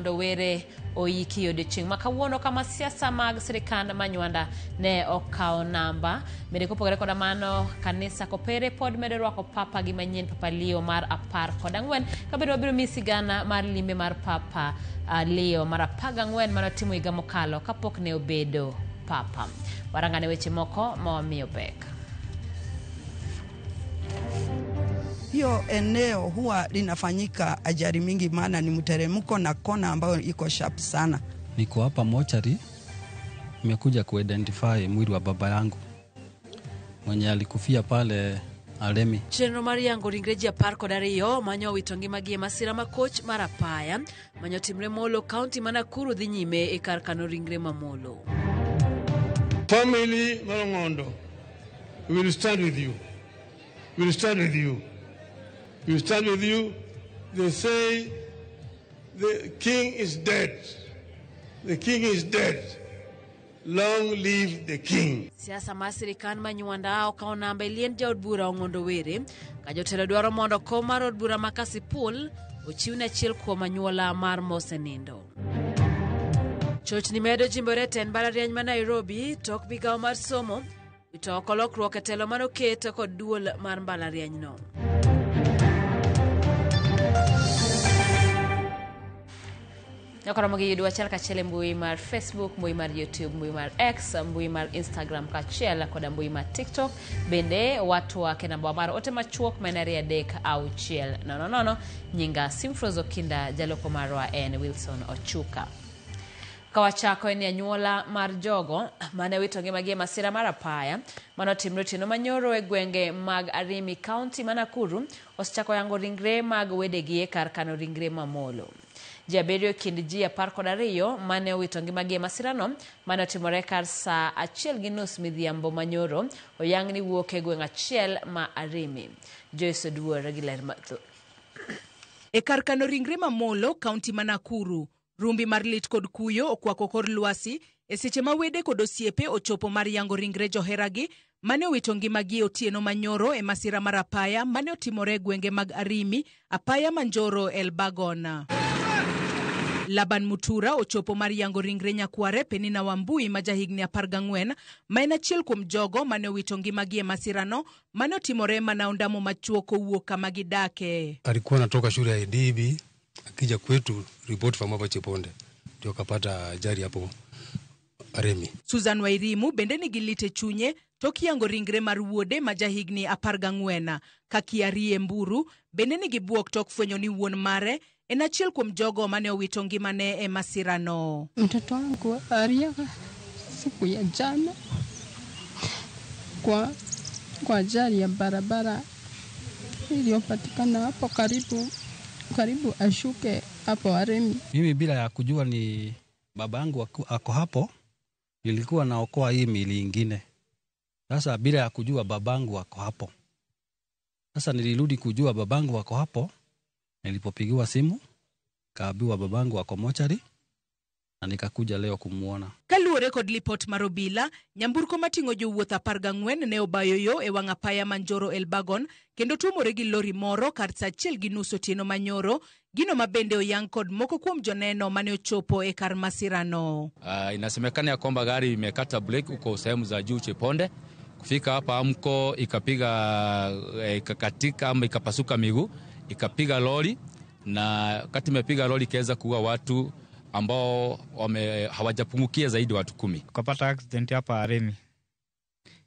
Ong'ondo Were oiki odiochieng' ma kawuono kama siasa mag sirikand Manywanda ne okawo namba. Bende kopogore koda mano, kanisa Kopere pod medo rwako papa gi manyien Papa Leo mar 14, kabedo wabiro miyi sigana mar limbe mar Papa Leo mar 14 manotimo higa mokalo kapok ne obedo papa. Warangane weche moko ma wamiyo pek. Hiyo eneo huwa linafanyika ajali mingi, maana ni mteremko na kona ambayo iko sharp sana. Niko hapa mochari, nimekuja kuidentify mwili wa baba yangu mwenye alikufia pale Aremi. Chenro mar yango ringre ji 12 manyo owito ngimagi e masira makoch mar apaya manyo timre Molo, kaunti ma Nakuru dhi nyime e kar kano ringre ma Molo. Family Malongondo, we will stand with you. We will stand with you. We will stand with you. They say the king is dead. The king is dead. Long live the king. Siasa mar sirikand Manywanda okawo namba e liend jaod bura Ong'ondo Were ka jotelo dwaro mondo kom mar od bura ma Kasipul ochiw ne achiel kuom anyuola mar mosenindo. Chochni medo jimbore e tend mbalariany ma Nairobi tok migawo mar somo wito oko lokruok e telo manoket kod duol mar mbalarianyno. Nyakoromo gi yudwa achiel kachiel e mbui mar Facebook, mbui mar YouTube, mbui mar X, mbui mar Instagram kaachiel koda mbui mar TikTok. Bende watwak e namba mar ote machuok ma en 23600. Nyinga Simfros Okinda, jaloko marwa en Wilson Ochuka. Kawachako en anyuola mar jogo mane wito ngimagi e masira mar apaya manotimre otieno manyoro e gwenge mag Arimi, kaunti ma Nakuru, osechako yango ringre mag wedegi e kar kano ringre ma Molo. Ji 7 e kind ji 12 mane owito ngimagi e masirano mane otimore kar saa 1:30 midhiambo manyoro oyang ni wuok e gweng' achiel ma Arimi. Joyce Oduor gi ler mathoth. E kar kano ringre ma Molo, kaunti ma Nakuru, rumbi mar lit kod kuyo okwako kor lwasi e seche ma wede kod osiepe ochopo mar yango ringre joheragi mane owito ngimagi e otieno manyoro e masira mar apaya mane otimore e gwenge mag Arimi, apaya Manjoro, Elbagon. Laban Mutura ochopo mar yango ringre nyakware Penina Wambui ma jahigni 14 ma en achiel kuom jogo mane owito ngimagi e masirano mane otimore mana ondamo machuok kowuok kama gidake. Alikuwa anatoka shule ya Idibi akija kwetu ripoti from hapa Cheponde ndio akapata ajali hapo Aremi. Susan Wairimu bende nigi lit e chunye tok yango ringre mar wuode ma jahigni 14. Kakiarie Mburu bende nigi buok tok fwenyo ni wuon mare en achiel kuom jogo mane owito ngimane e masirano. Mtoto wangu aliaga siku ya jana kwa ajali ya barabara iliyopatikana hapo karibu ashuke hapo Aremi. Mimi bila ya kujua ni baba yangu ako hapo, nilikuwa naokoa hii miili ingine. Sasa bila ya kujua babangu ako hapo. Sasa nilirudi kujua babangu ako hapo nilipopigiwa simu, kaambiwa babangu ako mochari na nikakuja leo kumuona. Kaluwore kod lipot mar obila, nyamburko mating'o jowuoth 14 ne obayo yo e wang' apaya Manjoro Elbagon kendo tuomore gi lori moro kar saa 1:30 otieno manyoro, gino ma bende oyang kod moko kuom joneno mane ochopo e kar masirano. Inasemekana ya kwamba gari imekata breki huko sehemu za juu Cheponde, kufika hapa Amko ikapiga ikakatika ama ikapasuka miguu, ikapiga lori, na wakati imepiga lori ikaweza kuua watu ambao hawajapungukia zaidi watu 10. Tukapata accident hapa Aremi.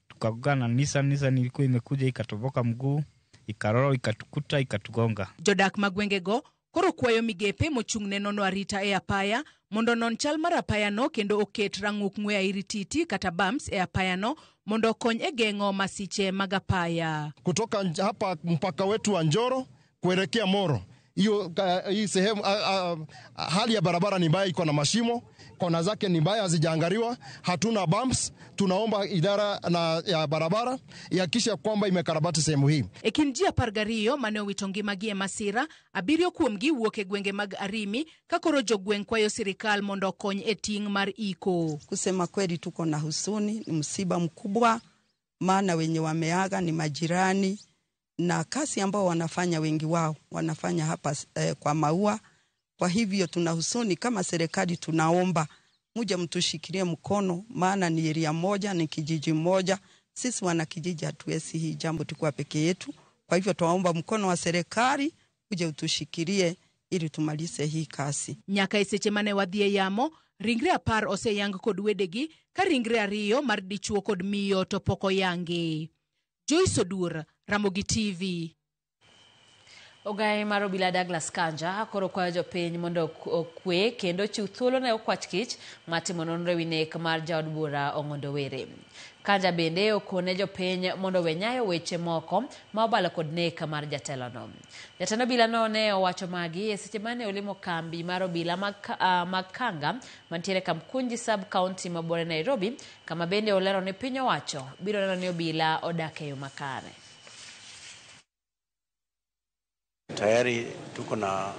Tukagongana na Nissan, Nissan ilikuwa imekuja ikatoboka mguu, ikaroro, ikatukuta, ikatugonga. Jodak mag gwengego koro kwayo migepe mochung' ne nono arita e apaya mondo non chal mar apayano kendo oket rang'uk ng'we airititi kata bumps e apayano mondo okony e geng'o masiche mag apaya. Kutoka hapa mpaka wetu wa Njoro kuelekea Moro, hiyo hii sehemu hali ya barabara ni mbaya, iko na mashimo, kona zake ni mbaya, hazijaangaliwa, hatuna bumps. Tunaomba idara na ya barabara ihakikishe kwamba imekarabati sehemu hii. E kind ji 12 mane owito ngimagi e masira, 7 kuomgi wuok e gwenge mag Arimi ka koro jogweng' kwayo sirikal mondo okony e ting' mar iko. Kusema kweli tuko na husuni, ni msiba mkubwa, maana wenye wameaga ni majirani na kazi ambao wanafanya wengi wao wanafanya hapa kwa maua. Kwa Kwa hivyo tuna husuni kama serikali, tunaomba muje mtushikilie mkono, maana ni area moja, ni kijiji moja. Sisi wana kijiji hatuwezi hii jambo tukiwa peke yetu. Kwa hivyo tunaomba mkono wa serikali uje utushikilie ili tumalize hii kazi. Nyaka e seche mane wadhi e yamo, ringre 10 oseyang kod wedegi ka ringre 2 mar dichuo kod miyo to pok oyangi. Joyce Odur, Ramogi TV. Ogaye mar obila Douglas Kanja koro kwayo jopiny mondo okwe kendo chiw thuolo ne okwach kich mar timo nonro ewi nek mar jaod bura Ong'ondo Were. Kanja bende okone jopiny mondo owe nyayo weche moko ma obalo kod nek mar jatelono. Jatend obilano ne owacho magi e seche mane olimo kambi mar obila mag Kanga mantiere Kamkunji sub county mabore Nairobi, kama bende olero ni piny owacho biro neno ni obila odak e yo makare. Tayari tuko na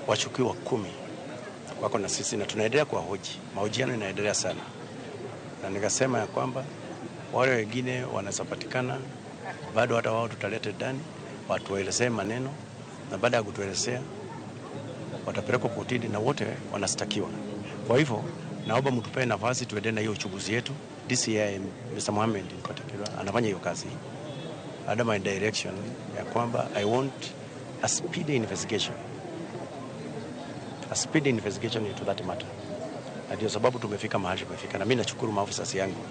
washukiwa 10 wako na sisi na tunaendelea kuwahoji. Mahojiano inaendelea sana. Na nikasema ya kwamba wale wengine wanasapatikana bado hata wao tutalete ndani watuelezee maneno, na baada ya kutuelezea watapelekwa kotini na wote wanastakiwa. Kwa hivyo naomba mtupe nafasi tuendelee na hiyo uchunguzi yetu. DCI Mr. Mohamed in particular anafanya hiyo kazi. Under my direction ya kwamba I want a speedy investigation. A speedy investigation into that matter. Na ndio sababu tumefika mahali tumefika, na mimi nashukuru maafisa yangu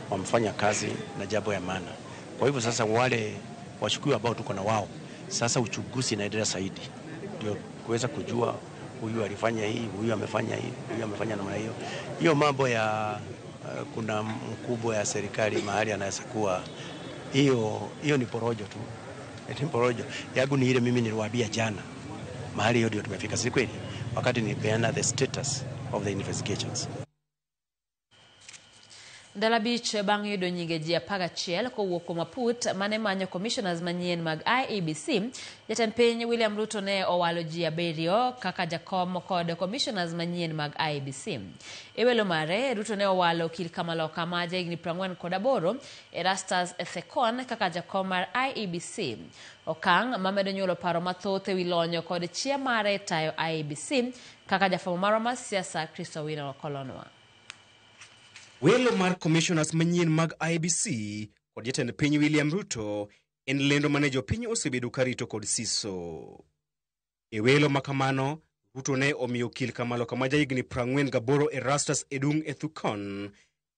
wamefanya kazi na jambo ya maana. Kwa hivyo sasa wale washukiwa ambao tuko na wao, sasa uchunguzi inaendelea zaidi ndio kuweza kujua huyu alifanya hii, huyu amefanya hii, huyu amefanya namna hiyo. Hiyo mambo ya kuna mkubwa ya serikali mahali anaweza kuwa, hiyo ni porojo tu. Ni porojo. Yangu ni ile mimi niliwaambia jana. Mahali hiyo ndio tumefika, si kweli? Wakati nilipeana the status of the investigations. Ndalo 5 bang' yudo nyinge ji 11 kowuok kuom aput mane manyo commissioners manyien mag IEBC, jatend piny William Ruto ne owalo ji 7 kaka jakom kod commissioners manyien mag IEBC. E welo mare, Ruto ne owalo okil Kamaloka ma jahigni 48 Erastus Ethekon kaka jakom mar IEBC. Okang' mamedo nyuolo paro mathoth ewi lonyo kod chia mare tayo IEBC kaka jafwambo marwa mar siasa Chris Owino okolonwa. Welo mar commissioners manyien mag IEBC kod jatend piny William Ruto en lendo mane jopiny osebedo karito kod siso. E welo makamano, Ruto ne omiyo okil Kamaloka ma jahigni 48 Erastus Edung Ethukon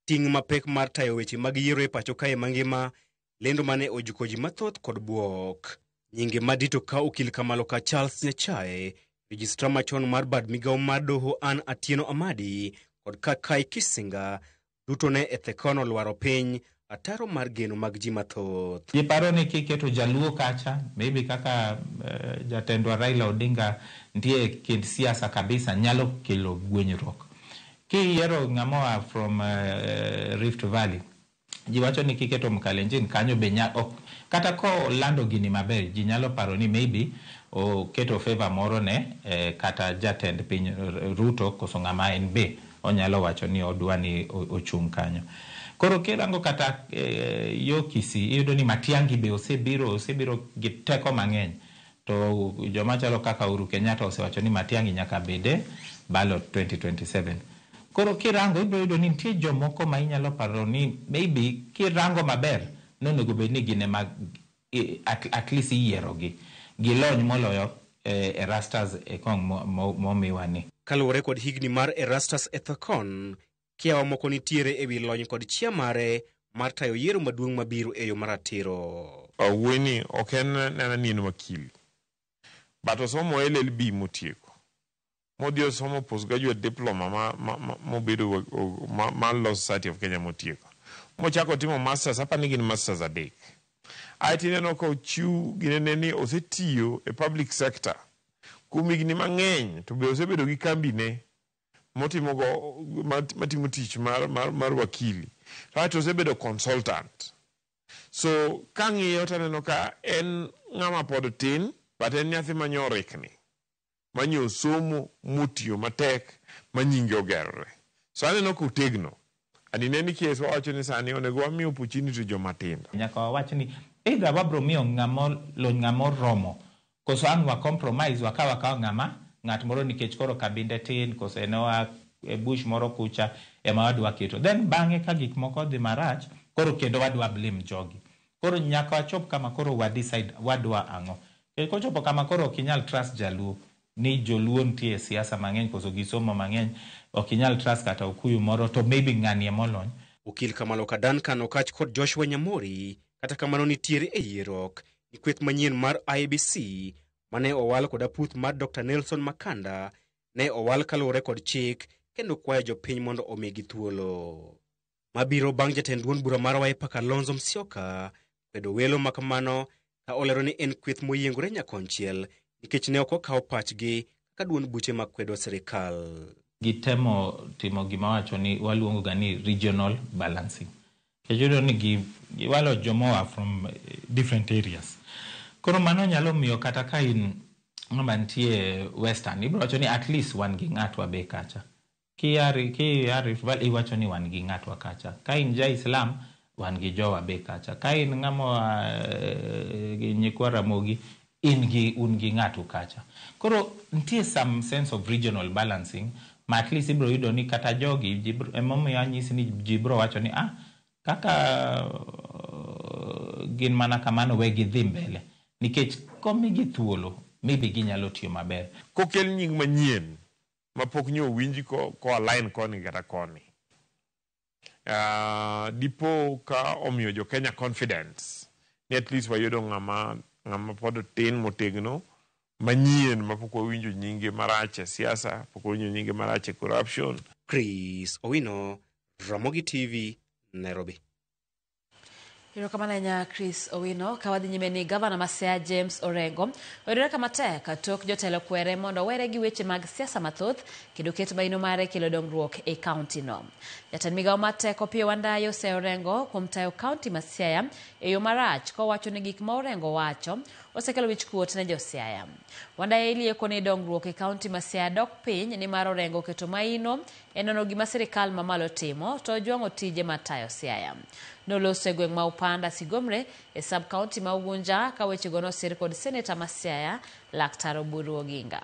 ting' mapek mar tayo weche mag yiero e pacho kae mangima, lendo mane ojuko ji mathoth kod buok. Nyinge madito ka okil Kamaloka Charles Nyachae, registrar machon mar bad migawo mar doho Ann Atieno Amadi kod Kakai Kisinga duto ne Ethekon olwaro piny ataro mar geno mag ji mathoth. Ji paro ni kiketo jaluo kacha, maybe kaka jatendwa Raila Odinga nitie kind siasa kabisa, nyalo kelo gwenyruok. Kiyiero ng'ama oa from Rift Valley, ji wacho ni kiketo Mkalenjin kanyo be kata kolando gini maber, ji nyalo paro ni maybe oketo favor moro ne kata jatend piny Ruto koso ng'ama en be onyalo wacho ni odwa ni ochung' kanyo. Koro kirango kata yo Kisii, iyudo ni Matiang'i be osebiro gi teko mang'eny, to joma chalo kaka Uhuru Kenyatta osewacho ni Matiang'i nyaka bede ballot 2027. Koro kirango ibiro yudo ni nitie jomoko ma inyalo paro ni maybe kirango maber nonego bed ni gin ema at least iyierogi gilony moloyo Erastus Ekong momiwa ni. Kaluwore kod higni mar Erastus Ethekon, kiawa moko nitiere ewi lony kod chia mare mar tayo yiero maduong' mabiro e yo maratiro. Wuoyi ok en nena ni en wakili, but osomo LLB motieko, modhi osomo postgraduate diploma mobedo ma Law Society of Kenya motieko, mochako timo masters, apani gin masters 3. Aeto ineno ka ochiw ginene ni osetiyo e public sector kuom higni mang'eny, to be osebedo gi kambine motimogo matimo tich mar wakili. Aeto osebedo consultant. So kang'iyo to aneno ka en ng'ama pod tin, but en nyathi manyorikni, manyo somo motiyo matek, ma nyinge ogerore. So aneno ka otegno. And in any case, wawacho ni sani onego wami opportunity joma tindo. Nyaka wawach ni either wabro miyo ng'ama lony ng'ama oromo, koso ang' wa compromise wakawa ng'ama ng'at moro nikech koro kabinde tin kose ne oa e bush moro kucha ema wadwa keto. Then bang'e ka gik moko odhi marach, koro kendo wadwa blame jogi. Koro nyaka wachop kama koro wa decide wadwa ang'o. Nikech kochopo kama koro ok inyal trust jaluo ni joluo nitie e siasa mang'eny koso gisomo mang'eny, ok inyal trust kata okuyu moro to maybe ng'ani emolony. Okil Kamaloka Duncan Okach kod Joshua Nyamori kata kamano nitiere e yierok ni kweth manyien mar IEBC mane owal kod aputh mar Dr. Nelson Makanda ne owal kaluwore kod chik kendo kwayo jopiny mondo omigi thuolo. Mabiro bang' jatend duond bura mar Wiper Kalonzo Musyoka kwedo welo makamano ka olero ni en kweth moyiengore nyakonchiel nikech ne ok okawo pachgi kaka duond buche makwedo sirikal. Gitemo timo gima wacho ni waluongo ga ni regional balancing. Nikech iyudo ni giwalo jomoa from different areas. Koro mano nyalo miyo kata ka in ng'ama nitie Western, ibiro wacho ni at least wan gi ng'atwa be kacha. Kia Rift Valley iwacho ni wan gi ng'atwa kacha. Ka in ja Islam, wan gi jowa be kacha. Ka in ng'ama oa nyikwa Ramogi, in gi un gi ng'atu kacha. Koro nitie some sense of regional balancing ma at least ibiro yudo ni kata jogi emomiyo anyisi ni ji biro wacho ni kaka gin mana kamano we gidhi mbele. Nikech komigi thuolo, maybe ginyalo tiyo maber. Kokel nying manyien mapok nyo owinji ko align koni kata koni. Dipo ka omiyo jo Kenya confidence ni at least wayudo ng'ama pod tin motegno manyien mapok wawinjo nyinge marach e siasa, pok wawinjo nyinge marach e corruption. Chris Owino, Ramogi TV, Nairobi. Erokamano ahinya Chris Owino. Ka wadhi nyime ni gavana ma Siaya James Orengo oyudore kama tek tok jotelo kwere mondo owere gi weche mag siasa mathoth kendo ket maino mare kelo dongruok e kaunti no. Jatend migawo mar teko Opiyo Wandayi oseyo Orengo kuom tayo kaunti ma Siaya e yo marach kowacho ni gik ma Orengo wacho osekelo wichkuot ne jo Siaya. Wandayi lieko ni dongruok e kaunti ma Siaya dok piny nimar Orengo oketo maino e nono gima sirikal mamalo timo to ojwang'o tije mar tayo Siaya. Noloso e gweng' ma Upanda Sigomre e sub-county ma Ugunja ka wechego nosir kod seneta ma Siaya Laktar Oburu Oginga.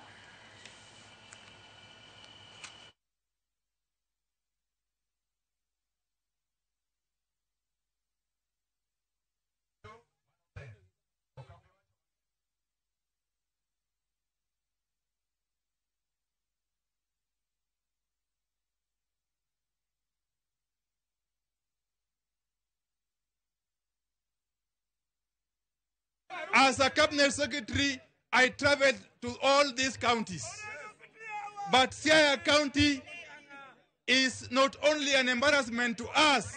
As a cabinet secretary, I traveled to all these counties. But Siaya County is not only an embarrassment to us,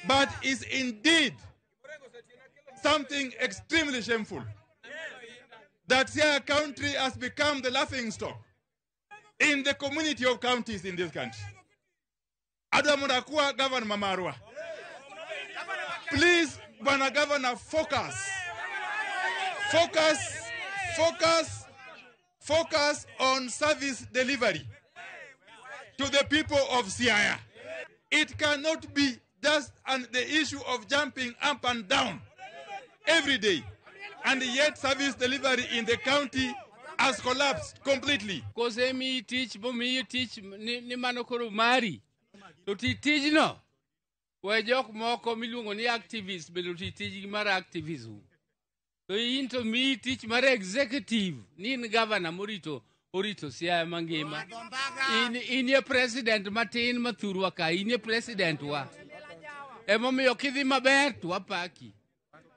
but is indeed something extremely shameful. That Siaya County has become the laughingstock in the community of counties in this country. Adwa mondo akwa Governor Mamarwa. Please, Bwana Governor, focus. Focus, focus, focus on service delivery to the people of Siaya. It cannot be just the issue of jumping up and down every day, and yet service delivery in the county has collapsed completely. Kosemi teach, bomi teach, ni mano koro mari. To ti tijno, we jok moko miluongo ni activist, bende ti tijgi mar activism. To in to mi tich mar executive, ni in governor morito, orito Siaya mangima. In ye president matin mathurwa ka, in ye president wa. Emomiyo kidhi maber to wapaki.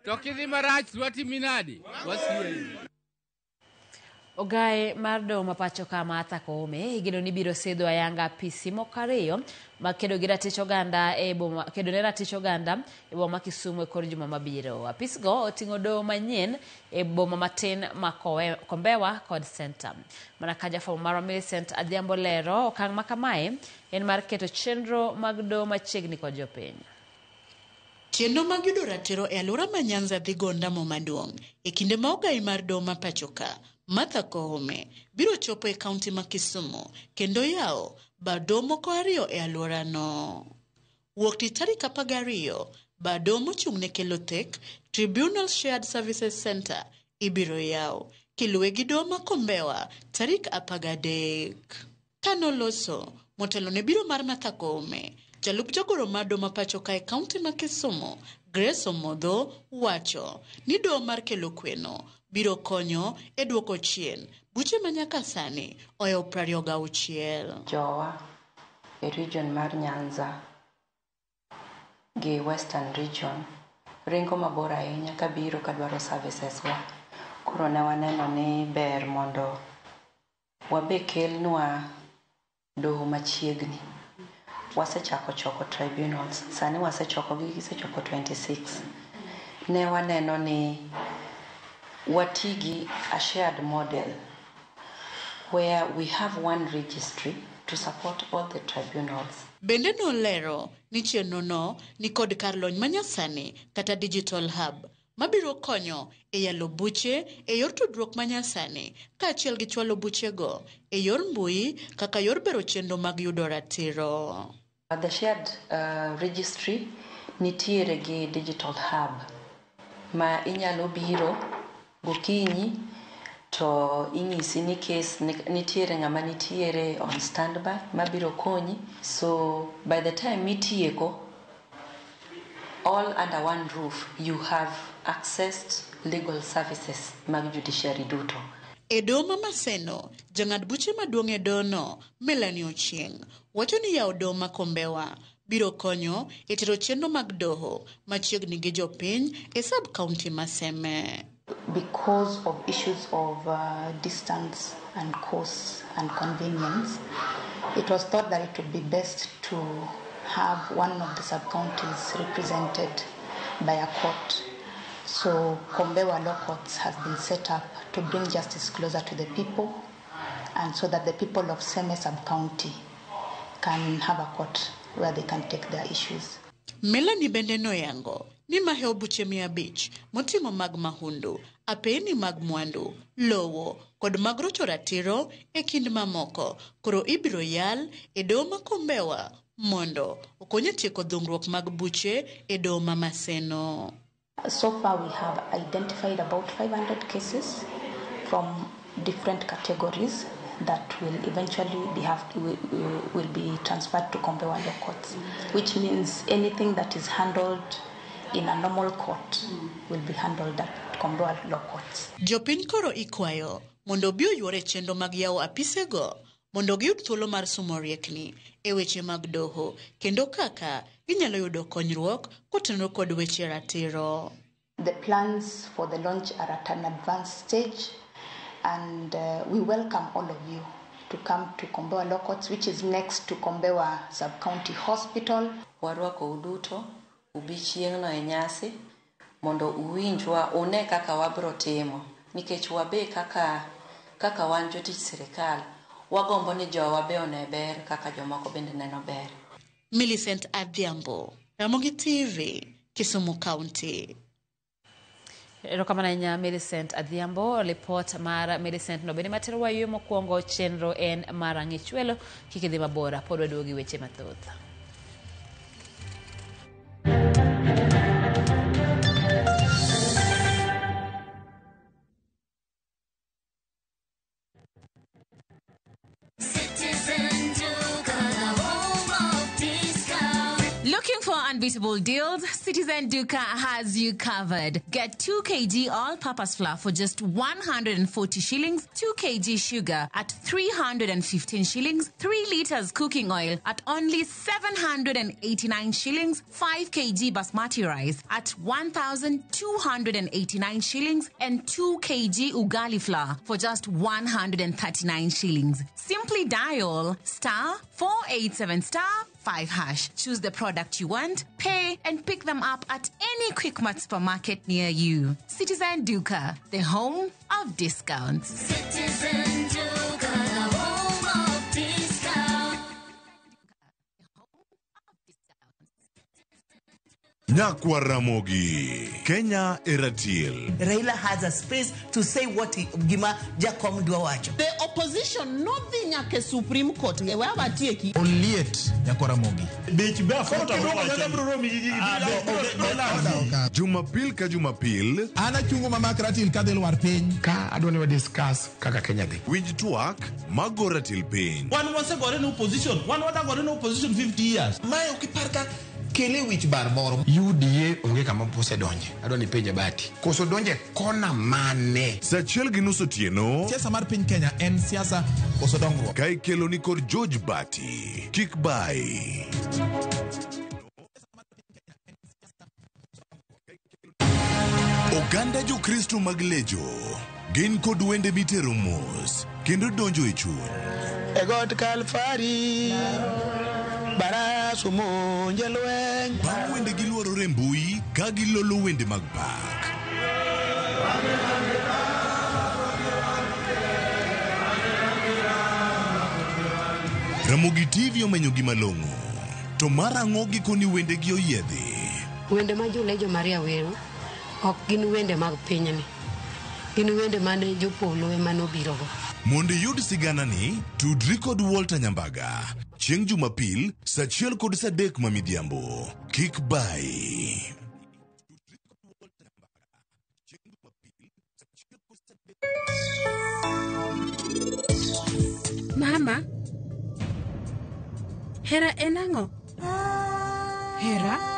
To kidhi marach to watimi nade? Wasieri. Ogae mar doho ma pacho ka Martha Koome igeno ni biro sidho ayanga apisi moko ariyo mag kedo gi ratich oganda e boma, kedo ne ratich oganda e boma ma Kisumu e kor juma mabiro. Apisgo oting'o doho manyien e boma matin ma Kombewa kod Center. Mana ka jafwambo marwa Millicent Adhiambo lero, okang' ma kamae en mar keto chenro mag doho machiegni kod jopiny. Chenro mag yudo ratiro e alwora ma Nyanza dhi go ndamo maduong' e kinde ma ogai mar doho ma pacho ka Martha Koome biro chopo e kaunti ma Kisumu kendo yawo bad doho moko ariyo e alworano. Wuok tich tarik 12, bad doho mochung' ne kelo thek Tribunal Shared Services Center ibiro yaw kiluwe gi doho ma Kombewa tarik 13. Kanoloso motelo ne biro mar Martha Koome, jalup jagoro mar doho ma pacho ka e kaunti ma Kisumu, Grace Omodho wacho ni doho mar kelo kweno biro konyo e duoko chien buche ma nyaka sani ohewo 26. Jowa e region mar Nyanza gi Western region ringo mabor ahinya kabiro kadwaro services wa. Koro ne waneno ni ber mondo wabe kelnwa doho machiegni. Wasechako choko tribunals, sani wasechoko gi gisechopo 26. Ne waneno ni wati gi a shared model where we have one registry to support all the tribunals. Bende nolero ni chenro no ni kod kar lony manyasani kata digital hub mabiro konyo e yalo buche e yor tudruok manyasani kaachiel gi chwalo buchego e yor mbui kaka yor bero chenro mag yudo ratiro. The shared registry nitiere gi digital hub ma inyalo biro gokinyi to inyisi ni case nitiere ng'ama nitiere on standby mabiro konyi. So by the time mitieko all under one roof you have accessed legal services mag judiciary duto. E doho ma Maseno, jang'ad buche maduong' e dohono, Melanie Ochieng', wacho ni yawo doho ma Kombewa biro konyo e tero chenro mag doho machiegni gi jopiny e sub county ma Seme. Because of issues of distance and cost and convenience, it was thought that it would be best to have one of the sub-counties represented by a court. So Kombewa Law Courts has been set up to bring justice closer to the people, and so that the people of Seme sub-county can have a court where they can take their issues. Melanie bende noyango ni mahewo buche 500 moting'o mag mahundu, apeni mag mwandu, lowo kod mag rocho ratiro e kind mamoko koro ibiro yal e doho ma Kombewa mondo okony e tieko dhungruok mag buche e doho ma Maseno. So far we have identified about 500 cases from different categories that will eventually will be transferred to Kombewa Law Courts, which means anything that is handled in a normal court will be handled at Kombewa Law Courts. Jopiny koro ikwayo mondo obi oyuore chenro mag yawo apisego mondo giyud thuolo mar sumo riekni e weche mag doho kendo kaka ginyalo yudo konyruok kotenore kod weche ratiro. The plans for the launch are at an advanced stage, and we welcome all of you to come to Kombewa Law Courts, which is next to Kombewa Sub-County Hospital. Warwako uduto ubi chieng'no e nyasi mondo uwinjwa une kaka wabro timo nikech wabe kaka wan jotich sirikal wagombo ni jowa be one ber kaka jomoko bende neno ber. Millicent Adhiambo, Ramogi TV, Kisumu County. Erokamano ahinya Millicent Adhiambo. Lipot mar Millicent no bende matero wayueyo mokwongo chenro en mar ang'ich welo kik idhi mabora pod waduogi weche mathoth. Looking for unbeatable deals? Citizen Duka has you covered. Get 2 kg all-purpose flour for just 140 shillings, 2 kg sugar at 315 shillings, 3 liters cooking oil at only 789 shillings, 5 kg basmati rice at 1,289 shillings, and 2 kg ugali flour for just 139 shillings. Simply dial *487 *5#. Choose the product you want, pay, and pick them up at any Quickmart supermarket near you. Citizen Duka, the home of discounts. Citizen Duka, the home of discounts. Nyakwa Ramogi, Kenya Eratil. Raila has a space to say what he, gima Jakom dwa wacho. The opposition nodhi nyaka e Supreme Court e we awatieki. Oliet nyakwa Ramogi. Bech be Jumapil ka Jumapil. An achungo mamak ratil kadhi lwar piny. Ka adwa ni wa discuss kaka Kenya dhi. Winj twak mago ratil piny. Wan wasegore ne opposition. Wan wadagore ne opposition 50 years. Mae ok ipar ka kele wich bar moro. UDA onge kama osedonje. Adwa ni penje Bati. Koso donje kona mane? Saa achiel gi nus otieno. Siasa mar piny Kenya en siasa koso dongruok. Ka ikelo ni kod George Bati. Kik bai. Oganda Jokristo mag Lejo gin kod wende mitero mos kendo donjo e chuny. E got Kalvari barasu monje lweny. Bang' wende giluorore e mbui ka gilolo wende mag pak. Ramogi TV omenyo gi malong'o. To mar ang'o gikoni wendegi oyiedhi? Wende ma Jolejo Maria wero ok gin wende mag pinyni. Gin wende mane jopolo ema nobirogo. Mondo iyud siganani, tudri kod Walter Nyambaga chieng' Jumapil saa achiel kod saa adek ma midhiambo. Kik bai. Mama, hera en ang'o? Hera?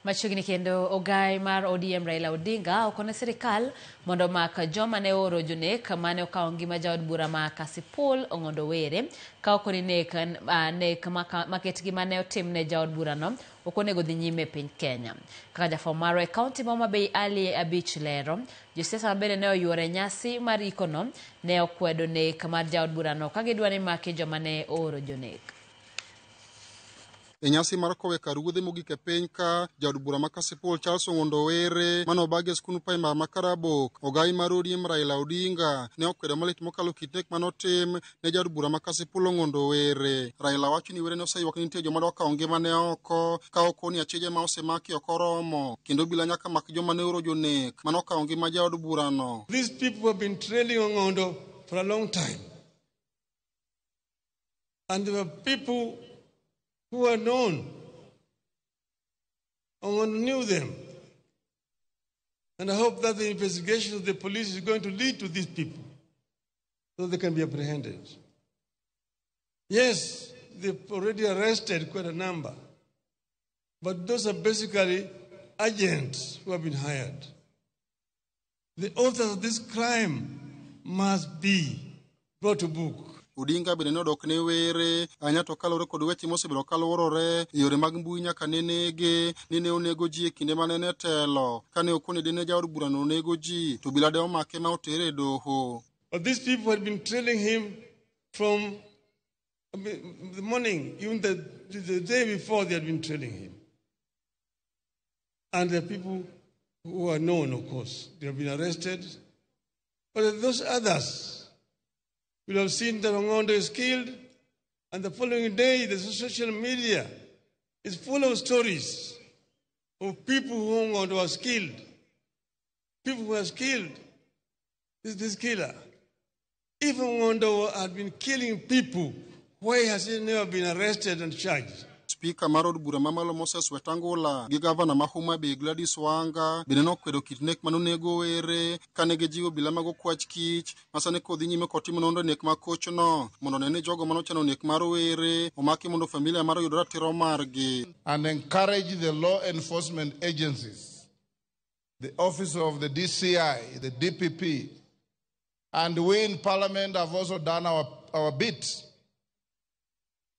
Machiegni kendo ogai mar ODM Raila Odinga okone sirikal mondo omak joma ne ooro jonek mane okawo ngima jaod bura ma Kasipul Ong'ondo Were ka okoni nek maketgi mane otimne jaod burano ok onego dhi nyime e piny Kenya. Kaka jafwambo marwa e kaunti ma Homa Bay Ali Abich lero, josiasa mabende ne oyuoro e nyasi mar ikono ne okwedo nek mar jaod burano ka gidwa ni maki joma ne ooro jonek. E nyasi mar kowe kar wuodhe mogik e piny ka jaod bura ma Kasipul Charles Ong'ondo Were mane obagi e skund primar ma Karabok, ogai mar ODM Raila Odinga ne okwedo malit mokalo kit nek manotim ne jaod bura ma Kasipul Ong'ondo Were. Raila wacho ni Were ne oseywak ni nitie joma dwa kawo ngimane oko ka okoni achije ma osemaki ok oromo kendo obila nyaka mak joma ne oro jonek mane okawo ngima jaod burano. These people have been trailing Ong'ondo for a long time. And there were people who are known. Ong'ondo knew them. And I hope that the investigation of the police is going to lead to these people so they can be apprehended. Yes, they've already arrested quite a number, but those are basically agents who have been hired. The authors of this crime must be brought to book. Odinga bende nodok ne Were ahinya to kaluwore kod weche mosebedo kaluorore e yore mag mbui nyaka ne nege ni ne onego ji e kinde mane en e telo kane okone dine jaod burano onego ji to obila de omake ma otere e doho. But these people had been trailing him from the morning, even the day before they had been trailing him. And the people who are known, of course, they have been arrested. But those others will have seen that Ong'ondo is killed, and the following day, the social media is full of stories of people who Ong'ondo was killed, people who was killed, this killer. If Ong'ondo had been killing people, why has he never been arrested and charged? Spika mar od bura mamalo Moses Wetangula gi gavana ma Homa Bay Gladys Wanga bende nokwedo kit nek manonego Were kane gijiwo obila mag okwach kich ma sani kodhi nyime kod timo nonro e nek ma kochno mondo one ni jogo manochano nek mar Were omaki mondo familia mar oyud ratiro margi. And encourage the law enforcement agencies, the office of the DCI, the DPP, and we in Parliament have also done our bit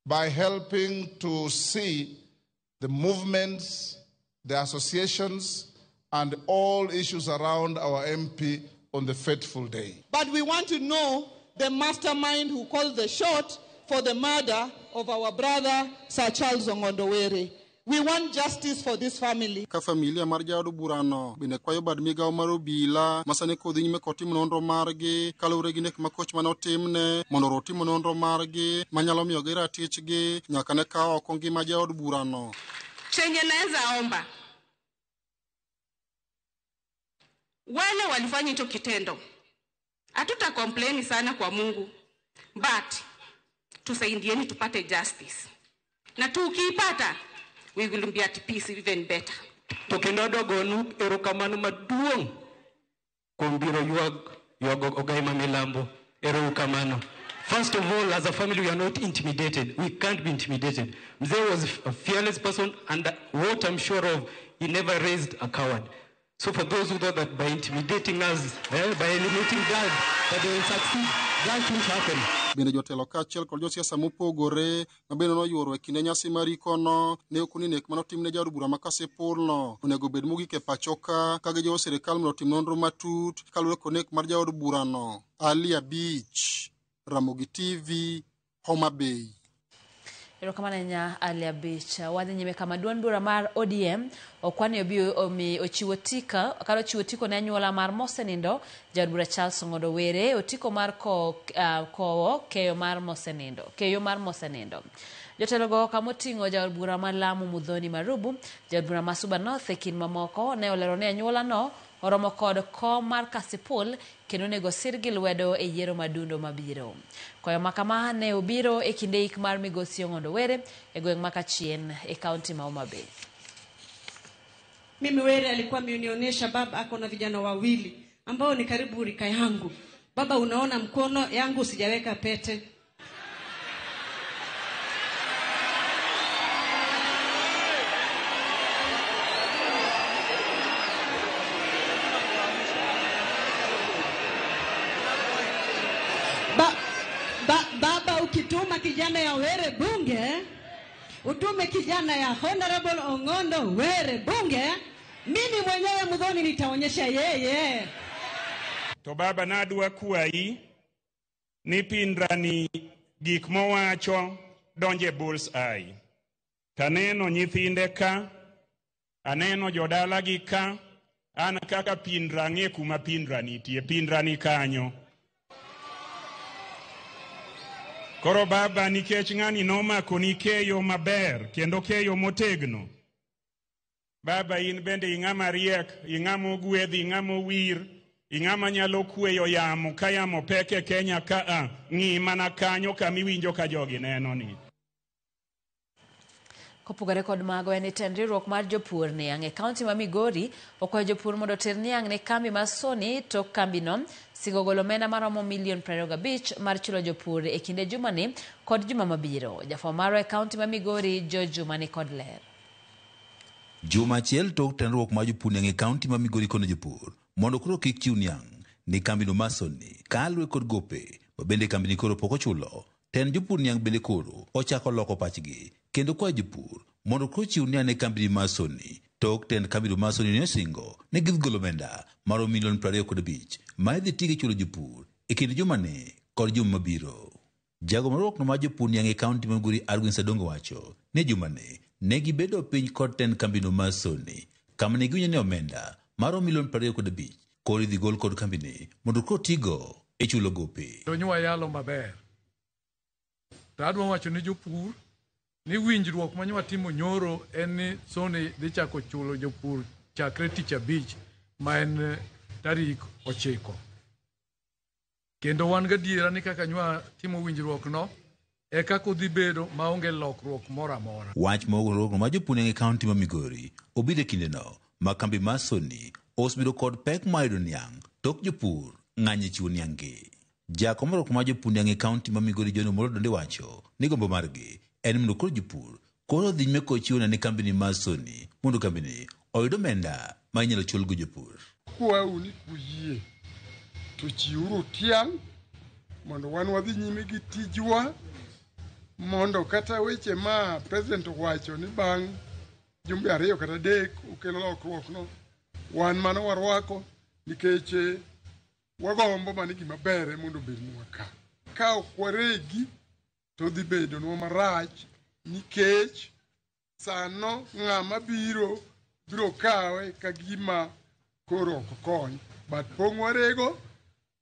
by helping to see the movements, the associations, and all issues around our MP on the fateful day. But we want to know the mastermind who called the shot for the murder of our brother, Sir Charles Ong'ondo Were. We want justice for this family. Ka familia mar jaod burano bende kwayo bad migawo mar obila ma sani kodhi nyime kod timo nonro margi kaluwore gi nek makoch mane otimne mondo oro timo nonro margi manyalo miyogi ratichgi nyaka ne kawo oko ngima jaod burano. Chenye naweza omba wale walifanya hicho kitendo, hatuta complain sana kwa Mungu, but tusaidieni tupate justice, na tukiipata we will be at peace even better. To kendo adwa gonu erokamano maduong' kuom biro ywago ogai ma milambo. Erokamano. First of all, as a family, we are not intimidated. We can't be intimidated. Mzee was a fearless person, and what I'm sure of, he never raised a coward. So for those who thought that by intimidating us, by eliminating God, that they will succeed, that won't happen. Bende jotelo kaachiel kod josiasa mopogore ma bende noyuoro e kinde nyasi mar ikono ne okoni nek manotimne jaod bura ma Kasipul onego bed mogik e pacho ka ka gijiwo sirikal mondo otim nonro matut kaluwore kod nek mar jaod burano. Ali Abich, Ramogi TV, Homa Bay. Erokamano ahinya Ali Abich. Wadhi nyime kama duond bura mar ODM okwani obi omi ochiwo tika kata ochiwo otiko ne anyuola mar mosenindo jaod bura Charles Ong'ondo Were otiko mar kowo keyo mar mosenindo. Jotelogo kamoting'o jaod bura ma Lamu Muthoni Marubu, jaod bura ma Suba North e kind mamoko ne olero ni anyuola no oromo kod kom mar Kasipul kendo onego sirgi lwedo e yiero madundo mabiro. Koyo makama ne obiro e kinde ik mar migosi Ong'ondo Were e gweng' ma Kachien e kaunti ma Homa Bay. Mimi Were alikuwa amenionyesha baba ako na vijana wawili ambao ni karibu rika yangu. Baba, unaona mkono yangu sijaweka pete. Baba, ukituma kijana ya Were bunge, utume kijana ya Honorable Ong'ondo Were bunge, mimi mwenyewe Muthoni nitaonyesha yeye. To baba nadwa kwayi ni pindrani gik mowacho donje bull's eye. Taneno nyithinde ka, aneno jodalagi ka, an kaka pindra ng'e kuma pindra nitie, pindra ni kanyo. Koro baba, nikech ng'ani nomako ni keyo maber kendo keyo motegno. Baba, in bende ing'ama riek, ing'ama ogwedhi, ing'ama owir, ing'ama nyalo kweyo yamo ka yamo pek e Kenya ka ng'i mana kanyo kamiwinjo ka jogi neno ni. Kopogore kod mago en tend riwruok mar jopur niang' e kaunti ma Migori okwayo jopur mondo oter niang' ne kambi mar Sony tok kambino singo golo omenda maromo milion 25 mar chulo jopur e kinde jumani kod juma mabiro. Jafwambo marwa e kaunti ma Migori George Juma ni kod ler. Juma achiel tok tenruok mar jopur niang' e kaunti ma Migori kono jopur mondo koro kik chiw niang' ne kambino mar Sony kaluwore kod gope ma bende kambini koro pok ochulo. Tend jopur niang' bende koro ochako loko pachgi kendo kwayo jopur mondo koro chiw niang' ne kambini mar Sony tok tend kambino mar Sony ne osingo ne gidhi golo omenda maromo milion 25 ma idhi tigo e chulo jopur e kind jumani kod juma mabiro. Jago mar riwruokno mar jopur niang' e kaunti ma Migori Argwin Sadongo wacho ni jumani ne gibedo piny kod tend kambino mar Sony kama ne giwinjo ni omenda maromo milion 25 koro idhi gol kod kambini mondo koro tigo e chulo gope. To nywa yalo maber. To adwa wacho ni jopur ni winjruok ma nywa timo nyoro en ni Sony dhi chako chulo jopur chakre tich abich ma en tarik 9. Kendo wan gadiera ni kaka nywa timo winjruok no e kaka odhi bedo maonge lokruok moro amora. Wach mogruok ma jopur e kaunti ma Migori obiro e kindeno ma kambi mar Sony osebedo kod pek mar yudo niang' tok jopur ng'anyo e chiwo niang' gi. Jakom riwruok mar jopur niang' e kaunti ma Migori John Omolo Donde wacho ni gombo margi en mondo koro jopur koro dhi nyime kod chiwo ne kambini mar Sony mondo kambini oyud omenda ma inyalo chulgo jopur. Kwau ni kuyie to chiwuru tiang' mondo wan wadhi nyime gi tijwa mondo kata weche ma president owacho ni bang' jumbe 2 kata 3 okelo lokruok no wan mano warwako nikech wagombo mana gima ber mondo obednwa ka. Ka ok waregi to dhi bedonwa marach nikech sano ng'ama biro biro kawe ka gima koro ok kony. But pong' warego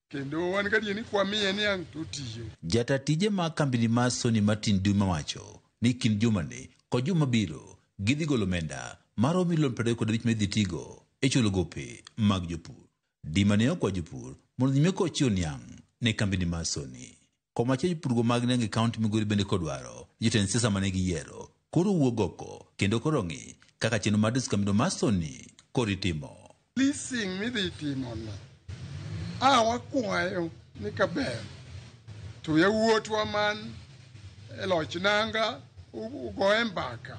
kendo wan gadier ni kwamiye niang' to otiyo. Jata tije mag kambini mar Sony Martin Duma wacho ni kind jumani kod juma mabiro gidhi golo omenda maromo milion 35 ma idhi tigo e chulo gope mag jopur. Dima ne okwa jopur mondo nyime kod chiwo niang' ne kambini mar Sony. Komachielo jopurgo mag niang' e kaunti Migori bende kodwaro ni jotend siasa mane giyiero koro wuog oko kendo koro ng'i kaka chenro mar diso kambino mar Sony koro itimo. Leasing midhi timo ni a wakwayo ni kaber to yawuotwa man e loch nanga ugoye mbaka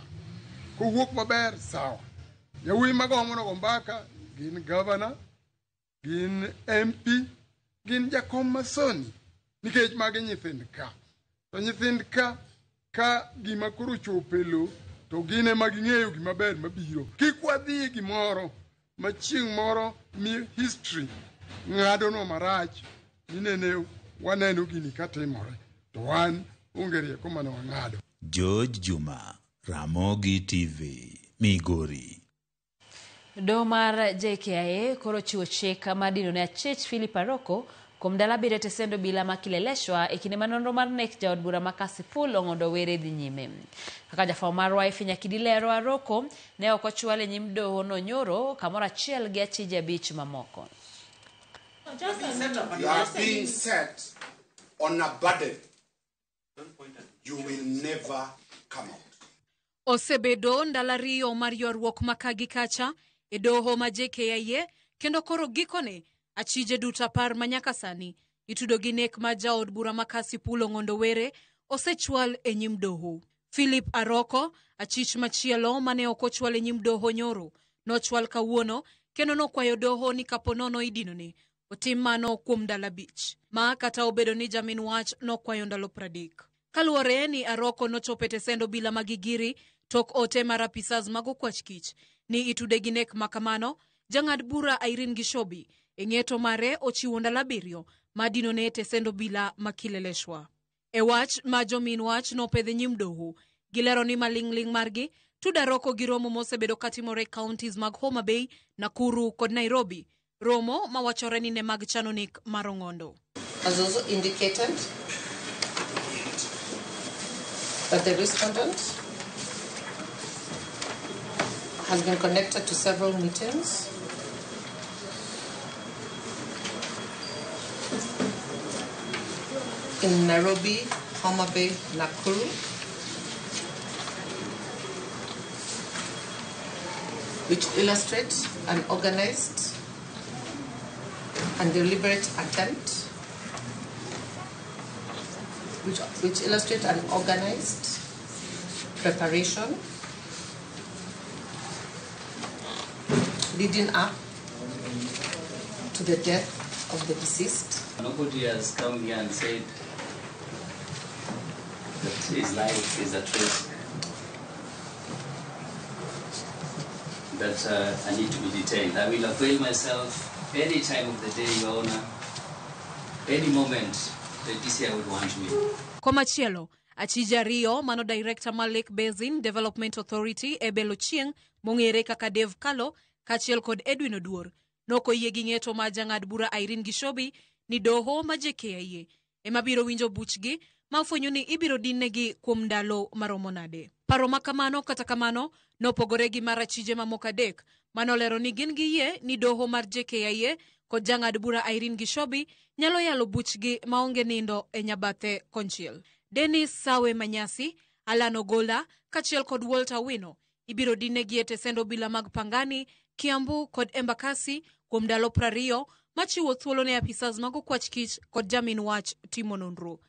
kowuok maber sawa. Yawuoyi magombo nogo mbaka gin gavana, gin MP, gin jakom ma Sony nikech magi nyithind ka. To nyithind ka ka gima koro ochopo e lo to gin ema ging'eyo gima ber mabiro. Kik wadhi e gimoro ma chieng' moro mi history ng'adonwa marach ni nene waneno gini katimore to wan onge rieko mane wang'ado. George Juma, Ramogi TV, Migori. Doho mar JKIA koro chiwo chik mar dino ne achich Philip Aroko kuom ndalo abiriyo e tesend obila ma Kileleshwa e kinde ma nonro mar nek jaod bura ma Kasipul Ong'ondo Were dhi nyime. Kaka jafwambo marwa Effie Nyakidi lero, Aroko ne ok ochwal e nyim doho no nyoro kamoro achiel gi achije abich mamoko. You are being set on a burden you will never come out. Osebedo ndalo ariyo mar ywaruok ma ka gi kacha e doho ma JKIA kendo koro gikone achije duto 10 ma nyaka sani itudo gi nek mar jaod bura ma Kasipul Ong'ondo Were osechwal e nyim doho. Philip Aroko, achich machielo mane ok ochwal e nyim doho nyoro, nochwal kawuono kendo nokwayo doho ni kapo nono idinone otim mano kuom ndalo 5, ma kata obedo ni jamin wach nokwayo ndalo 30. Kaluwore ni Aroko nochopo e tesend obila ma Gigiri tok ote mar apisas mag okwach kich ni itude gi nek makamano, jang'ad bura Irene Gishobi e ng'eto mare ochiwo ndalo 7 ma dinone e tesend obila ma Kileleshwa. E wach ma jomin wach nopedhe nyim doho, gilero ni maling'ling' margi tudo Aroko gi romo mosebedo katimore e counties mag Homa Bay, Nakuru kod Nairobi, romo mawachore ni ne mag chano nek mar Ong'ondo. Has also indicated that the respondent has been connected to several meetings in Nairobi, Homa Bay, Nakuru, which illustrate an organized and deliberate attempt, which illustrate an organized preparation leading up to the death of the deceased. Nobody has come here and said that his life is at risk, that I need to be detained. I will avail myself any time of the day, Your Honor, any moment the DCI would want me. Komachielo, achije ariyo mano director mar Lake Basin Development Authority Ebel Ochieng' mong'ere kaka Dave Kalo kaachiel kod Edwin Oduor nokoyie gi ng'eto mar jang'ad bura Irene Gishobi ni doho ma JKIA ema biro winjo buchgi ma fwenyo ni ibiro dinnegi kuom ndalo maromo nade. Paro ma kamano kata kamano nopogore gi mar achije mamoko 3 manolero ni gin gi yie ni doho mar JKIA kod jang'ad bura Irene Gishobi nyalo yalo buchgi maonge nindo e nyabathe konchiel. Dennis Sawe Manyasi, Alan Ogola kaachiel kod Walter Wino ibiro dinnegi e tesend obila mag Pangani, Kiambu kod Embakasi kuom ndalo 20 machiwo thuolo ne apisas mag okwach kich kod jamin wach timo nonro.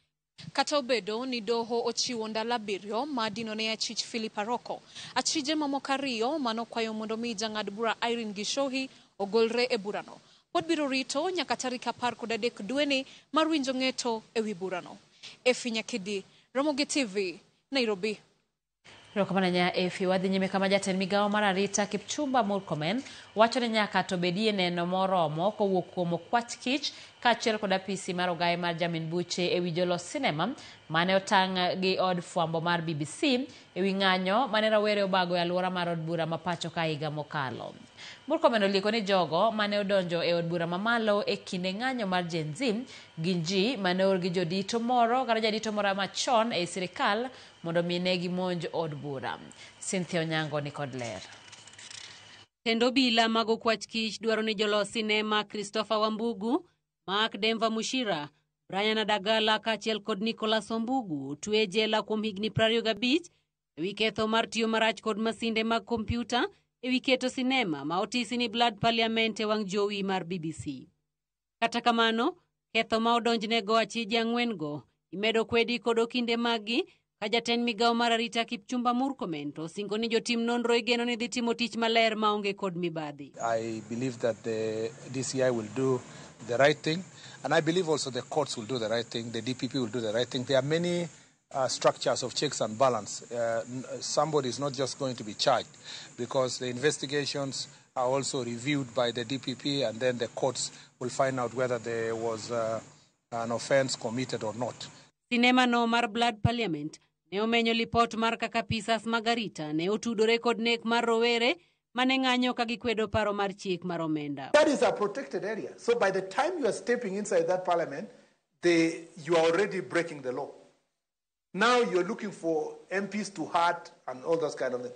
Kata obedo ni doho ochiwo ndalo 7 ma dino ne achich Philip Aroko, achije mamoko 2 manokwayo mondo mi jang'ad bura Irene Gishohi ogolre e burano pod biro rito nyaka tarik 13 dweni mar winjo ng'eto ewi burano. Effie Nyakidi, Ramogi TV, Nairobi. Erokamano nya Effie. Wadhi nyime kama jatend migawo mar arita Kipchumba Murkomen wacho ni nyaka to bedie neno moromo kowuok kuom okwach kich kaachiel kod apisi mar ogaye mar jamin buche ewi jolos sinema mane otang' gi od fwambo mar BBC ewi ng'anyo mane rawere obago e alwora mar od bura ma pacho ka higa mokalo. Murkomen olieko ni jogo mane odonjo e od bura mamalo e kinde ng'anyo mar Gen Z gin ji mane oor gi jodito moro kata jadito moro machon ei sirikal mondo mi ne gimonj od bura. Cynthia Onyango ni kod ler. Tend obila mag okwach kich dwaro ni jolos sinema Christopher Wambugu, Mark Denver Mushira, Brian Adagala kaachiel kod Nicholas Ombugu otwe e jela kuom higni 25 ewi ketho mar tiyo marach kod masinde mag kompyuta ewi keto sinema ma otisi ni Blood Parliament e wang' jowi mar BBC. Kata kamano, ketho ma odonjnego achije ang'wen-go imedo kwedi kod okinde maggi ka jatend migawo mar arita Kipchumba Murkomen to osingo ni jotim nonro igeno ni dhi timo tich maler maonge kod mibadhi. I believe that the DCI will do the right thing, and I believe also the courts will do the right thing, the DPP will do the right thing. There are many structures of checks and balance. Somebody is not just going to be charged because the investigations are also reviewed by the DPP, and then the courts will find out whether there was an offense committed or not. Sinema no mar Blood Parliament ne omenyo lipot mar kaka apisas mag arita ne otudore kod nek mar rowere mane ng'anyo ka gikwedo paro mar chik mar omenda. That is a protected area. So by the time you are stepping inside that parliament, you are already breaking the law. Now you're looking for MPs to hurt and all those kind of things.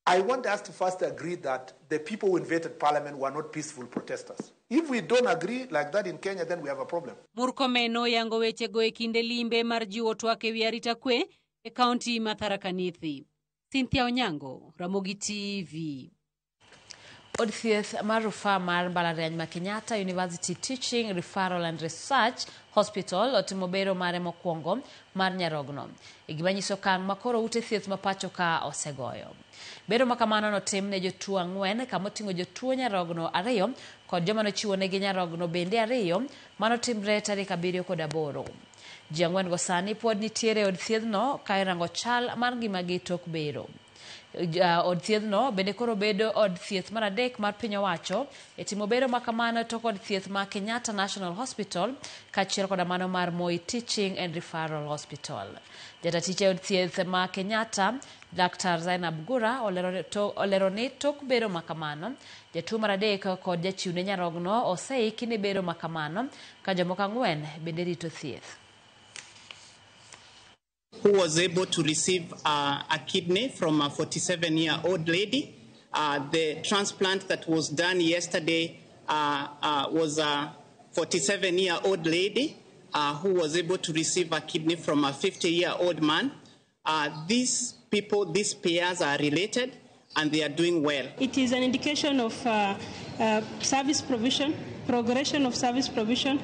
I want us to first agree that the people who invaded parliament were not peaceful protesters. If we don't agree like that in Kenya, then we have a problem. Murkomen noyango wechego e kinde limbe mar jiwo twak ewi arita kwe e kaunti ma Tharaka Nithi. Cynthia Onyango, Ramogi TV. Od thieth mar rufaa mar mbalariany ma Kenyatta University Teaching, Referral and Research Hospital otimo bero mare mokwongo mar nyarogno. E gima nyiso okang' ma koro ute thieth ma pacho ka osegoyo. Bero ma kamano notim ne jotuo 4 kamoting'o jotuo nyarogno 2 kod joma nochiwonegi nyarogno bende 2 manotimre tarik 7 kod 8. Ji 4 go sani pod nitiere e od thiethno ka irango chal mar ngimagi tok bero. Od thiethno bende koro bedo od thieth mar 3 mar piny owacho e timo bero ma kamano tok od thieth ma Kenyatta National Hospital kaachiel koda mano mar Moi Teaching and Referral Hospital. Jatatich e od thieth ma Kenyatta, Dr. Zainab Gura olero ni tok bero ma kamano, jatuo mar 3 kod jachiwne nyarogno oseiki ne bero ma kamano ka jomoko 4 bende rito thieth. Who was able to receive a kidney from a 47-year-old lady. The transplant that was done yesterday was a 47-year-old lady who was able to receive a kidney from a 50-year-old man. These people, these pairs are related and they are doing well. It is an indication of service provision, progression of service provision,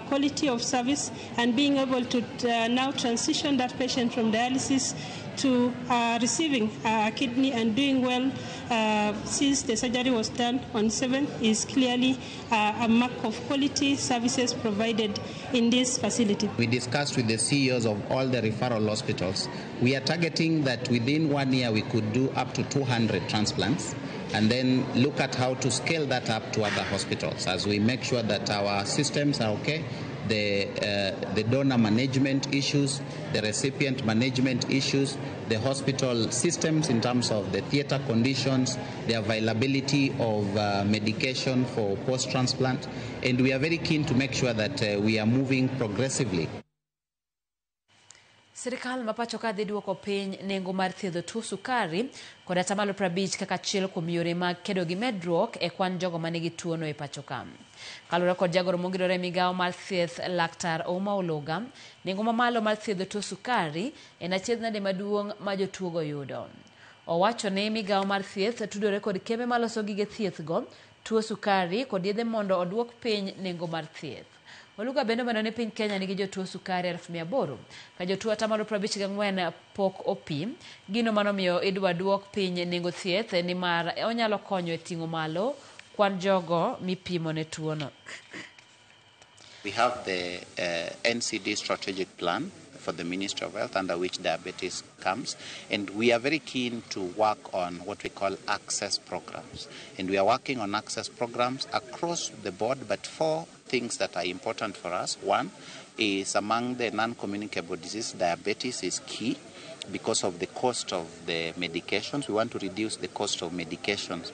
quality of service, and being able to now transition that patient from dialysis to receiving a kidney and doing well since the surgery was done on 7th is clearly a mark of quality services provided in this facility. We discussed with the CEOs of all the referral hospitals. We are targeting that within 1 year we could do up to 200 transplants, and then look at how to scale that up to other hospitals as we make sure that our systems are okay, the donor management issues, the recipient management issues, the hospital systems in terms of the theater conditions, the availability of medication for post-transplant, and we are very keen to make sure that we are moving progressively. Sirikal ma pacho ka dhi duoko piny nengo mar thiedho tuo sukari kod atamalo 50 kaka achiel kuom yore mag kedo gi medruok e kwan jogo manigi tuono e pacho ka. Kaluwore kod jagoro mongirore e migawo mar thieth Laktar Ouma Oluga, nengo mamalo mar thiedho tuo sukari en achiedh nade maduong' ma jotuogo yudo. Owacho ni migawo mar thieth tudore kod kembe maloso gige thieth go, tuo sukari kod yedhe mondo oduok piny nengo mar thieth. Oluga bende omedo ni piny Kenya nigi jotuo sukari 800,000 ka jotuo 54% pok opim, gino manomiyo idwa duok piny nengo thieth nimar onyalo konyo e ting'o malo kwan jogo mipimo ne tuono. We have the NCD strategic plan for the Ministry of Health, under which diabetes comes. And we are very keen to work on what we call access programs. And we are working on access programs across the board, but four things that are important for us. One is among the non-communicable diseases, diabetes is key because of the cost of the medications. We want to reduce the cost of medications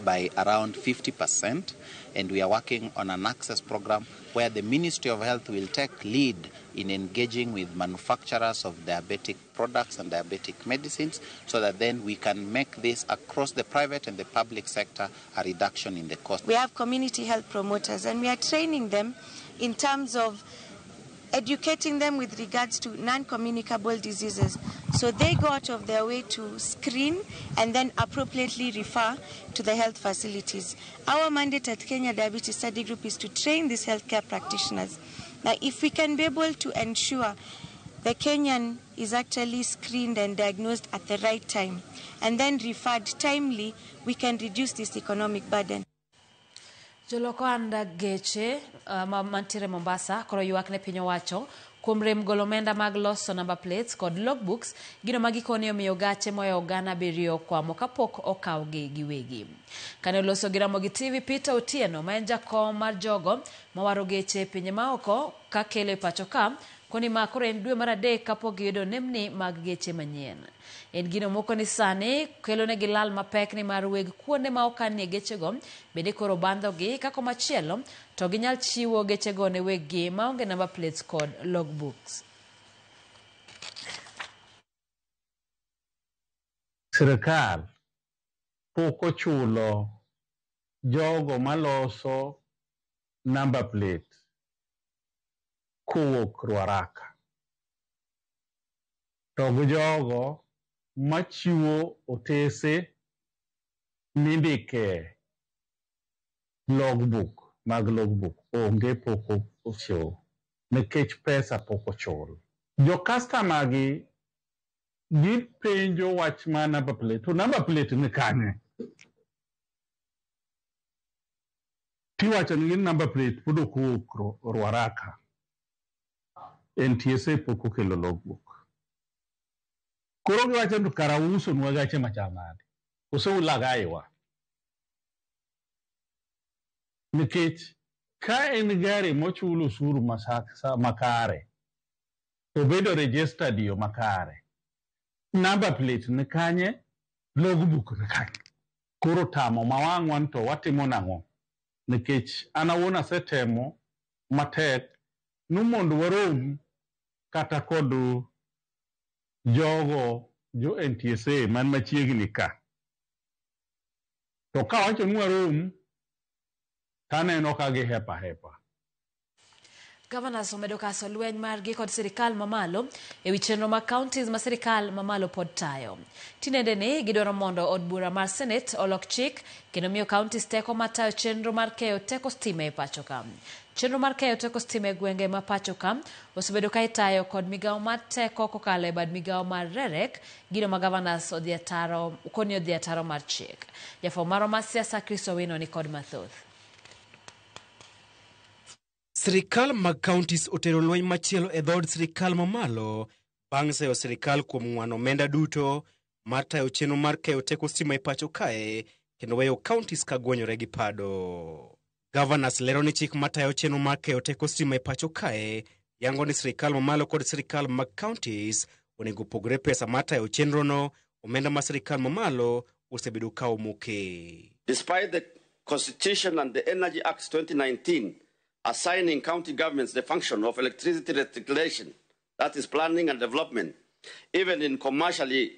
by around 50%, and we are working on an access program where the Ministry of Health will take lead in engaging with manufacturers of diabetic products and diabetic medicines, so that then we can make this across the private and the public sector a reduction in the cost. We have community health promoters, and we are training them in terms of educating them with regards to non-communicable diseases. So they go out of their way to screen and then appropriately refer to the health facilities. Our mandate at Kenya Diabetes Study Group is to train these healthcare practitioners. Now, if we can be able to ensure the Kenyan is actually screened and diagnosed at the right time and then referred timely, we can reduce this economic burden. Jolok ohand geche mantiere Mombasa koro ywak ne piny owacho kuom rem golo omenda mag loso number plates kod logbooks, gino ma gikone omiyo gache moyo 700 kwamo kapok okawgi giwegi. Kane oloso gi Ramogi TV, Peter Otieno ma en jakom mar jogo mawaro geche e pinje maoko kakelo e pacho ka koni ma koro en dwe mar 3 kapok giyudo nemni mag geche manyien. En gino moko ni sani kelo negi lal mapek ni mar weg kuonde ma okanie gechego bende koro bandhogi ka komachielo to ginyal chiwo gechego ne weggi maonge number plates kod logbooks. Sirikal pok ochulo jogo maloso number plate kowuok Ruaraka, to gi jogo machiwo otese mindike logbook mag logbook onge pok ochiwo nikech pesa pok ochul. Jo customer gi gipenjo wach mar number plate, to number plate ni kanye? Tiwacho ni number plate pod ok owuok Ruaraka, NTSA pok okelo logbook. Koro giwacho ni kara usonwa gache machal nade? Koso ulagaiwa? Nikech ka en gari mochul osuru makare, to bedo registered yo makare, number plate ni kanye, logbook ni kanye? Koro tamo ma wang'wa to watimo nang'o? Nikech an awuon asetemo matek ni mondo warom kata kod jogo jo NTSA man machiegni ka. To kawacho ni warom, taneno ka gihepa hepa. Governors omedo kaso lweny margi kod sirikal mamalo ewi chenro mag counties ma sirikal mamalo pod tayo. Tinende ni gidwaro mondo od bura mar Senate olok chik kendo miyo counties teko mar tayo chenro mar keyo teko stima e pacho ka. Chenro mar keyo teko stima e gwenge ma pacho ka osebedo ka itayo kod migawo mar teko kokalo e bad migawo mar REREC, gino ma governors odhi ataro koni odhi ataro mar chik. Jafwambo marwa mar siasa Chris Owino ni kod mathoth. Sirikal mag counties otero lweny machielo e dhood sirikal mamalo bang' seyo sirikal kuom ng'wano omenda duto mar tayo chenro mar keyo teko stima e pacho kae kendo weyo counties ka gwenyore gi pado. Governors lero ni chik matayo chenro mar keyo teko stima e pacho kae yango ni sirikal mamalo kod sirikal mag counties onego opogre pesa mar tayo chenrono, omenda ma sirikal mamalo osebedo ka omoke. Despite the Constitution and the Energy Act 2019 assigning county governments the function of electricity reticulation, that is planning and development, even in commercially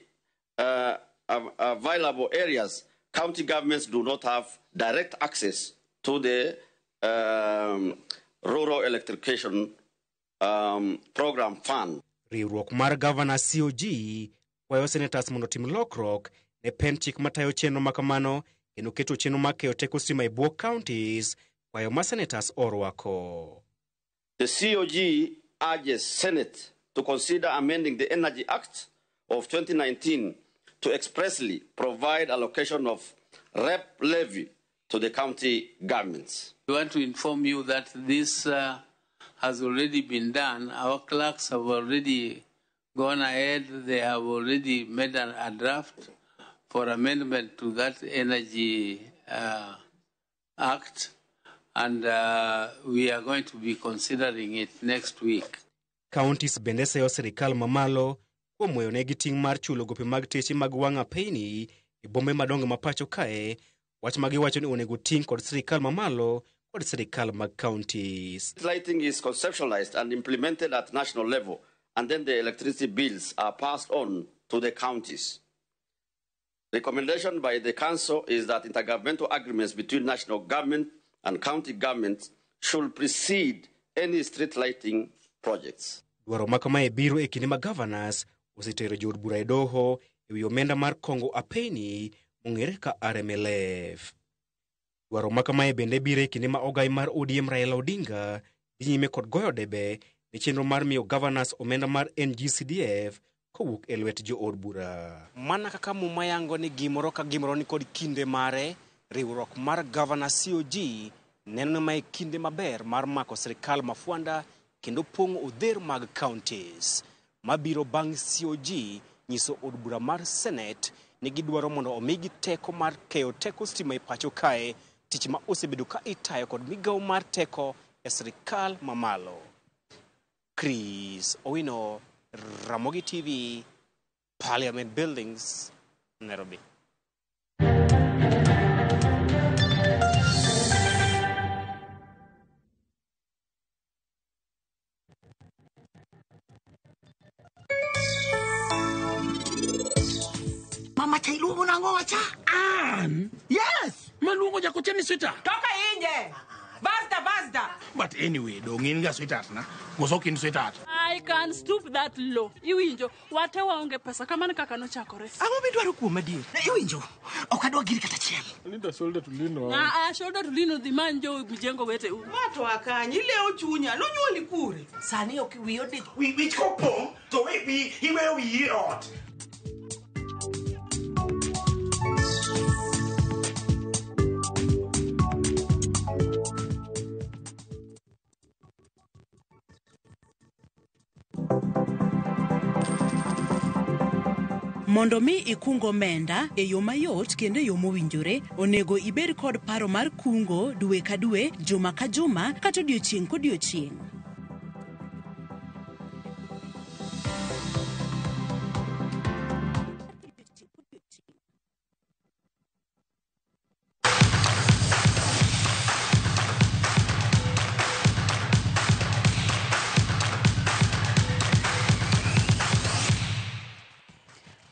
available areas, county governments do not have direct access to the rural electrification program fund. Riwruok mar Governor COG kwayo senators mondo otim lokruok ne pen chik matayo chenro makamano kendo keto chenro mar keyo teko stima e bwo counties, kwayo ma senators orwako. The COG urges Senate to consider amending the Energy Act of 2019 to expressly provide allocation of rep levy to the county governments. We want to inform you that this has already been done. Our clerks have already gone ahead. They have already made a draft for amendment to that Energy Act, and we are going to be considering it next week. Counties bende seyo sirikal mamalo kuom weyonegi ting' mar chulo gope mag teche mag wang' apeyni e bombe madongo ma pacho kae, wach ma giwacho ni onego ting' kod sirikal mamalo kod sirikal mag counties. Lighting is conceptualized and implemented at national level, and then the electricity bills are passed on to the counties. Recommendation by the Council is that intergovernmental agreements between national government and county governments should precede any street lighting projects. Dwaro ma kamae biro e kinde ma governors osetero jood bura e doho e wi omenda mar kongo apeyni mong'ere ka RMLF. Dwaro ma kamae bende biro e kinde ma ogai mar ODM Raila Odinga dhi nyime kod goyo debe ne chenro mar miyo governors omenda mar NGCDF kowuok e lwet jood bura. Mana kaka Muma yango ni gimoro ka gimoro ni kod kinde mare, riwruok mar Governor COG neno ni mae kinde maber mar mako sirikal mafwanda kendo pong'o odher mag counties. Mabiro bang' COG nyiso od bura mar Senate ni gidwaro mondo omigi teko mar keyo teko stima e pacho kae, tich ma osebedo ka itayo kod migawo mar teko e sirikal mamalo. Chris Owino, Ramogi TV, Parliament Buildings, Nairobi. Mama cha iluongo nang'o wacha? An? Yes! Maluongo jakocha ni sweetheart. Toka inje. Basta, basta. But anyway, dong in ga sweetheart na. Koso ok in sweetheart. I can stoop that low. Iwinjo, wate waonge pesa kamano kaka nochakore. Ang'o midwaro kuom adier? Iwinjo, ok adwa giri kata achiel. Need a shoulder to lean on. Ah, shoulder to lean on dhi many jo mijengo weteu. Ma to akanyi, ilewo chunya, nonyuoli kure. Sani ok wiyi odich. Wich kopong' to iweyo wiyi e ot. Mondo mi ikung omenda e yo mayot kendo e yo mowinjore, onego ibed kod paro mar kungo dwe ka dwe, juma ka juma, kata odiochieng' kodiochieng'.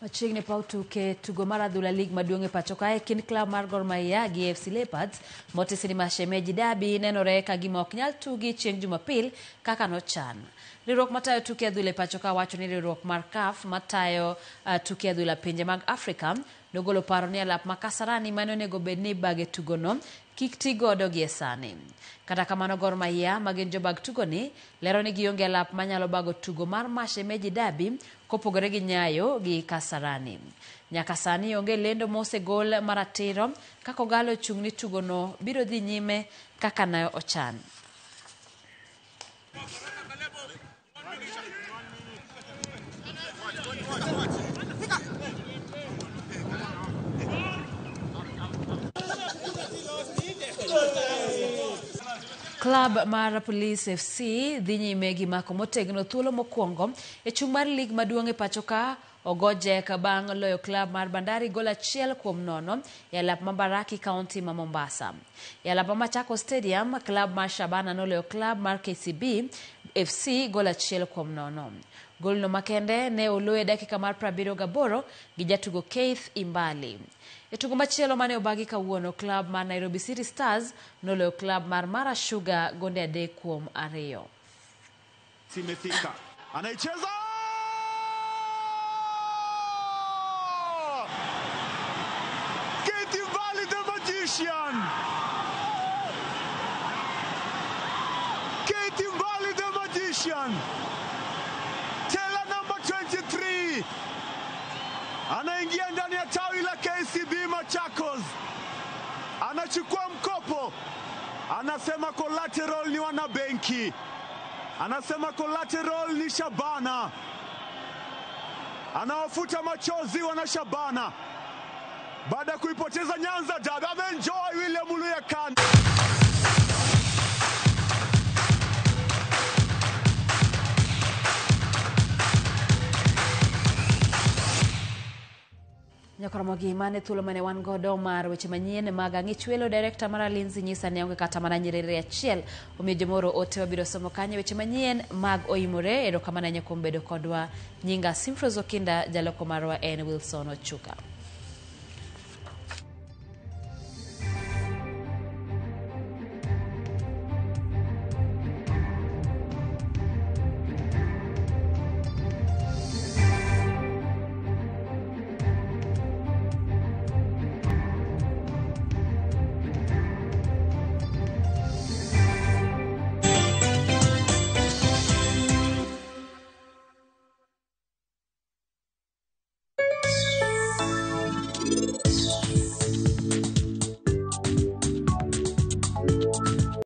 Machiegni paw tuke tugo mar adhula league maduong' e pacho kae kind club mar Gor Mahia gi AFC Leopards motisi ni Mashemeji Derby nenore ka gima ok nyal tugi chieng' Jumapil kaka nochan. Riwruok matayo tuke adhula e pacho ka wacho ni riwruok mar CAF matayo tuke adhula pinje mag Afrika nogolo paro ni alap ma Kasarani mane onego bed ni bage tugono kik ti godo gie sani. Kata kamano Gor Mahia ma gin jobag tugoni lero ni gionge alap manyalo bago tugo mar Mashemeji Derby kopogore gi Nyayo gi Kasarani. Nyaka sani onge lendo mosegol maratiro ka Kogalo ochung' ni tugono biro dhi nyime kaka ne ochan. Club mar Police FC dhi nyime gi mako motegno thuolo mokwongo e chung' mar lig maduong' e pacho ka ogo jek bang' loyo club mar Bandari gol 1-0 e alap ma Mbaraki County ma Mombasa. E alap ma Machakos Stadium, club mar Shabana noloyo club mar KCB FC gol 1-0. Golno makende ne oloye dakika mar 78 gi jatugo Keith Imbali. E tugo machielo mane obagi kawuono, club mar Nairobi City Stars noloyo club mar Mara Sugar gonde 3-2. Simefika. Anaicheza! Keith Imbali the magician! Keith Imbali the magician! Teller number 23! Anaingia ndani ya tawi la KCB Machakos. Anachukua mkopo. Anasema collateral ni wana benki. Anasema collateral ni Shabana, anawafuta machozi wana Shabana baada ya kuipoteza Nyanza Derby. Ameenjoy William Luyakan. Nyakoromogi mane thuolo mane wan godo mar weche manyien mag Ang'ich Welo. Director mar Alinzi nyisa ni onge kata mana nyiriri achiel, omiyo jomoro ote wabiro somo kanyo weche manyien mag oimore. Erokamano ahinya kuom bedo kodwa. Nyinga Simfros Okinda, jaloko marwa en Wilson Ochuka.